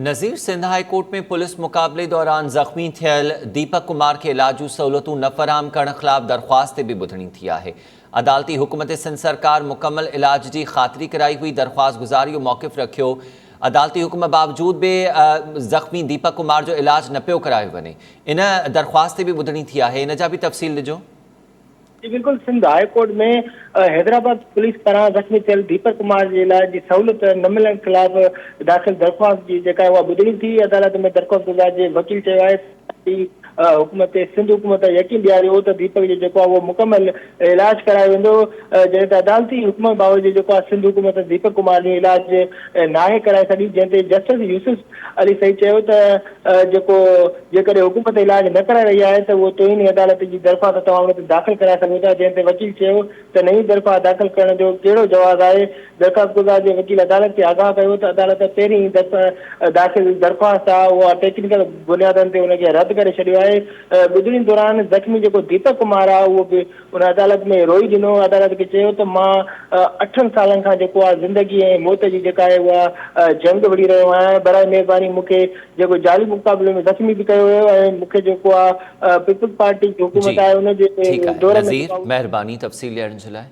Nazir Sindh high court ۾ police مقابلي دوران زخمي ٿيل ديپڪ ڪمار کي علاج جون سهولتون نه فراهم ڪرڻ خلاف درخواست تي به ٻڌڻي ٿي آهي. عدالتي حڪم تي سنڌ سرڪار مڪمل علاج جي خاطري ڪرائي هئي، درخواست گذار اهو موقف رکيو عدالتي حڪم باوجود به زخمي ديپڪ ڪمار جو علاج نه پيو ڪرايو وڃي. ان درخواست تي به ٻڌڻي ٿي آهي ان جا به تفصيل ڏجو. جي بلڪل Sindh high court ۾ Hyderabad police پاران زخمي ٿيل ديپڪ ڪمار جي علاج جي سهولت نه ملڻ خلاف داخل درخواست جي جيڪا اها ٻڌڻي ٿي عدالت ۾ درخواست گذار جي وڪيل چيو آهي ته حڪم تي سنڌ حڪومت يقين ڏياريو هو ته ديپڪ جو جيڪو آهي اهو مڪمل علاج ڪرايو ويندو جڏهن ته عدالتي حڪم باوجود جيڪو آهي سنڌ حڪومت ديپڪ ڪمار جو علاج ناهي ڪرائي سگهي جنهن تي جسٽس يوسف علي سعيد چيو ته جيڪو جيڪڏهن حڪومت علاج نه ڪرائي رهي آهي ته اهو توهين عدالت جي درخواست توهان ان تي داخل ڪرائي سگهو ٿا جنهن تي وڪيل چيو ته نئين درخواست داخل ڪرڻ جو ڪهڙو جواز آهي درخواستگذار جي وڪيل عدالت کي آگاهه ڪيو ته عدالت پهرين ئي داخل درخواست آهي اها ٽيڪنيڪل بنيادن تي ان کي رد ڪري ڇڏيو آهي ٻڌڻي دوران زخمي جيڪو ديپڪ ڪمار آهي اهو به ان عدالت ۾ روئي ڏنو، عدالت کي چيو ته مان اٺن سالن کان جيڪو آهي زندگي ۽ موت جي جيڪا آهي اها جنگ وڙهي رهيو آهيان، برائي مهرباني مون کي جيڪو جعلي مقابلي ۾ زخمي به ڪيو ويو ۽ مون کي جيڪو آهي پيپلز پارٽي جي جي حڪومت آهي ان جي ٺيڪ آهي دور ۾ نذير جيڪو آهي. مهرباني تفصيل ڏيڻ جي لاء.